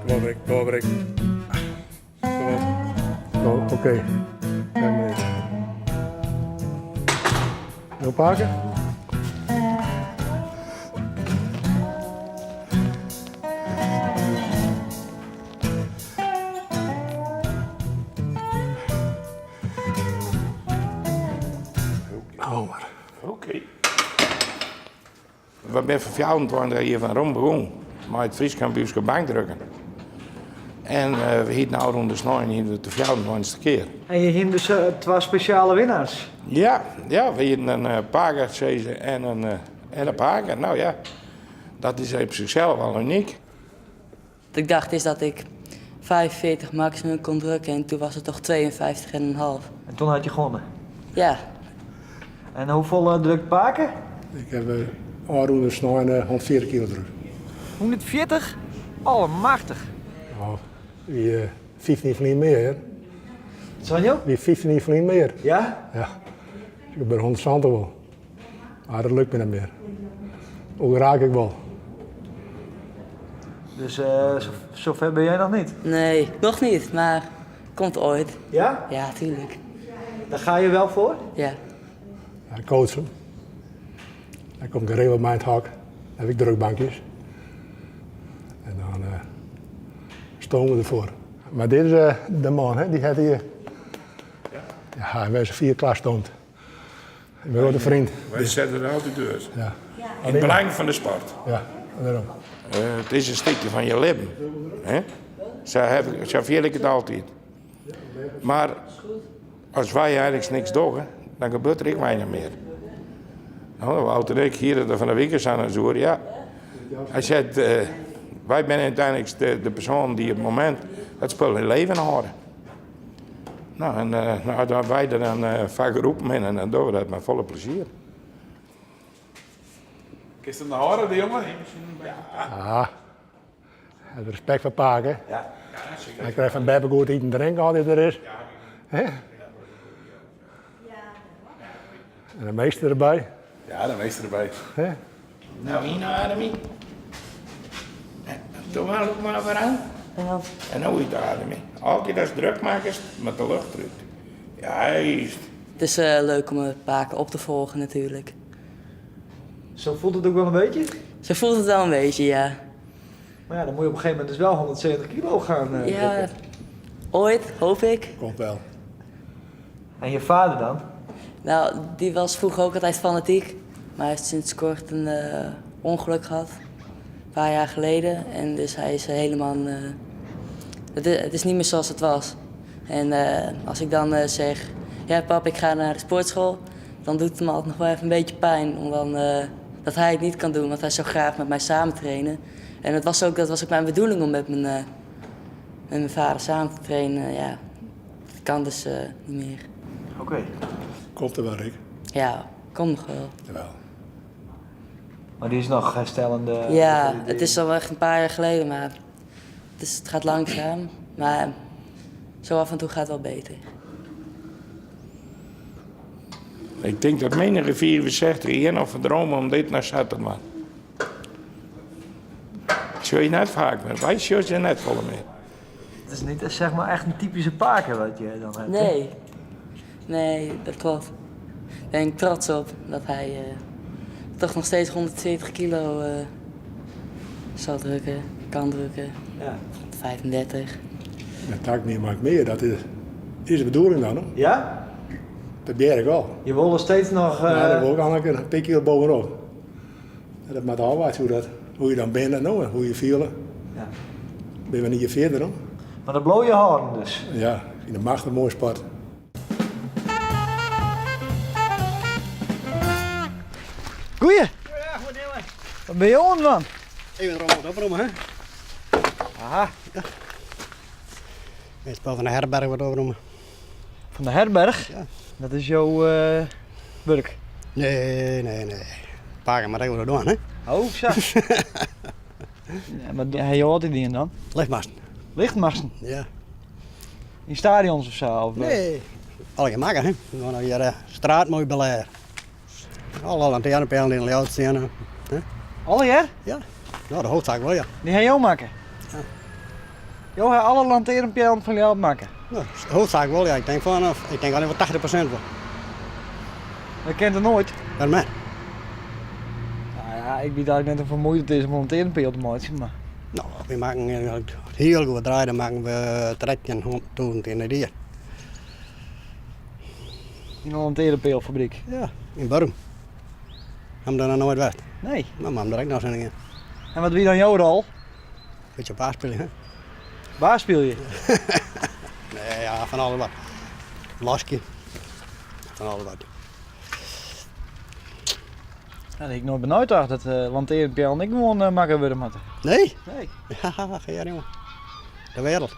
Kom op Rick, kom op Rick. Kom op. Oh, oké. No pakken? Oh, mar. Oké. We binne foar 24 jier fan Rom begûn mei it Frysk kampioenskip bankdrukken. En uh, we hienen ôfrûne snein hienen we de 24ste kear. En je hienen dus uh, twa spesjale winnaars? Ja, ja we hienen in uh, pakesizzer en in, uh, en in pake. Nou ja, dat is op zichzelf al uniek. Wat ik dacht is dat ik 45 maximum kon drukken en toen was het toch 52,5. En toen had je gewonnen? Ja. En hoeveel drukt pake? Ik heb uh, ôfrûne snein 140 kilo drukt. 140? Allemachtig. Oh, wie uh, 15 ferlyn mear. Sanjo? Wie 15 ferlyn mear. Ja? Ja. Ik ben 170 wol. Mar dat lukt my net mear. Hoe raak ik wol. Dus uh, zover ben jij nog niet? Nee, nog niet, maar komt ooit. Ja? Ja, tuurlijk. Daar ga je wel voor? Ja. Ja, coachen. Dan kom ik geregeld bij het hok. Dan heb ik drukbankjes. En dan uh, stomen we ervoor. Maar dit is uh, de man, hè? die heeft hier. Ja, wij zijn vier klaarstoomd. Ik ben wel de vriend. Wij zetten er altijd uit. Ja. In het belang van de sport. Ja, daarom. Uh, het is een stukje van je leven. Hè? Zo, heb ik, zo vind ik het altijd. Maar als wij eigenlijk niks doen, dan gebeurt er ook weinig meer. Nou, Wouter en ik hier van de week aan het zoer, ja. Hij zei, uh, wij zijn uiteindelijk de, de persoon die op het moment het spul in leven houden. Nou, en uh, nou, dat wij er dan uh, vaak geroepen en dan doen we dat met volle plezier. Is het een horen, de jongen? Ja. Het respect voor Paken. Ja. Hij krijgt van Beppe goed eten en drinken altijd er is. Hè? En de meester erbij. Ja, de meester erbij. Hè? Nou, inademen. Doe maar, loop maar weer aan. Ja. En nou uitademen. Altijd als druk maken met de lucht eruit. Juist. Het is uh, leuk om een paken op te volgen natuurlijk. Zo voelt het ook wel een beetje? Zo voelt het wel een beetje, ja. Maar ja, dan moet je op een gegeven moment dus wel 170 kilo gaan uh, Ja, ooit, hoop ik. Komt wel. En je vader dan? Nou, die was vroeger ook altijd fanatiek. Maar hij heeft sinds kort een uh, ongeluk gehad. Een paar jaar geleden. En dus hij is helemaal... Uh, het, is, het is niet meer zoals het was. En uh, als ik dan zeg... Ja pap, ik ga naar de sportschool. Dan doet het me altijd nog wel even een beetje pijn. Om dan, dat hij het niet kan doen, want hij zou graag met mij samen trainen. En dat was ook, dat was ook mijn bedoeling om met mijn, met mijn vader samen te trainen. Ja, dat kan dus niet meer. Oké. Okay. Komt er wel, Rick? Ja, komt nog wel. Jawel. Maar die is nog herstellende? Ja, het is al echt een paar jaar geleden, maar het, is, het gaat langzaam. Maar zo af en toe gaat het wel beter. Ik denk dat menige 64 hier nog verdromen om dit naar Zatterman. Dat zul je net vaak, maar wij zullen je net volle meer. Het is niet zeg maar echt een typische paken wat je dan hebt. Nee, nee, dat klopt. Daar ben ik trots op dat hij uh, toch nog steeds 140 kilo uh, zal drukken, kan drukken. Ja. 35. Dat taak niet maakt meer, dat is, is de bedoeling dan. Hoor. Ja? Dat ben ik wel. Je wil er steeds nog... Uh... Ja, dat wil ik al een paar kilo bovenop. En dat maakt al wat hoe, dat, hoe je dan bent en nou, hoe je viel. Ja. Ben we niet verder hoor. Maar dat blow je houden dus? Ja, in de macht een mooi sport. Goeie! Wat ben je on, man? Even erom wat oproemen, hè? Aha. Ja. Het spel van de herberg wat oproemen. Van de herberg? Ja. Dat is jouw uh, werk? Nee, nee, nee. Pakken maar even doen, hè? Oh, zo. ja, maar hij hoort die dan? Lichtmasten. Lichtmasten? Ja. In stadions of zo? Of nee, alle maken, hè? Gewoon hier de straat mooi belair. Alle lantaarnpijlen in Ljouwert staan. Hè? Alle jaar? Ja. Nou, de hoofdzaak wel, ja. Die ga je ook maken? Ja. Jo ha alle lantearnpeallen fan Ljouwert makke? No, hoofdzaak wol, ja. Ik tink fan, ik tink allinnich wol 80% wol. Dat kin toch noait? Wêrom net? Nou ja, ik wit eigentlik net hoefolle muoite it is om in lantearnpeal te meitsjen, mar... No, we makken hiel goed draaid, dan makken we 13.000 yn it jier. Yn in lantearnpealfabryk? Ja, yn Burgum. Ha 'm der noch noait west? Nee. No, moat 'm der ek noch hinne gean. En wat wie dan jo rol? Bytsje baas spylje, hè? Baas spylje? Nee, ja, fan alles wat. Laskje. Fan alles wat. Ja, dat hie ik noait benijd tocht, dat uh, lantearnpeallen ek gewoan uh, makke wurde moatte. Nee? Nee. Haha, ja, jongen. De wereld.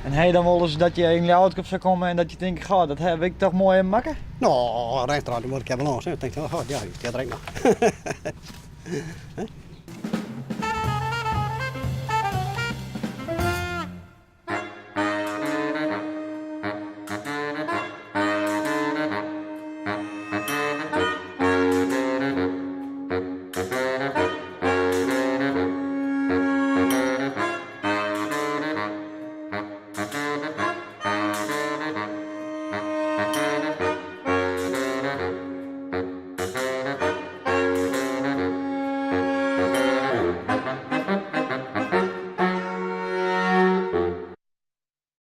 En ha je dan wolris dat je yn Ljouwert op sa komme en dat je tinke, goh, dat ha ik toch moai makke? No, restaurant, dan moet ik even langs. Dan denk ik, oh, ja, die staat er ek noch.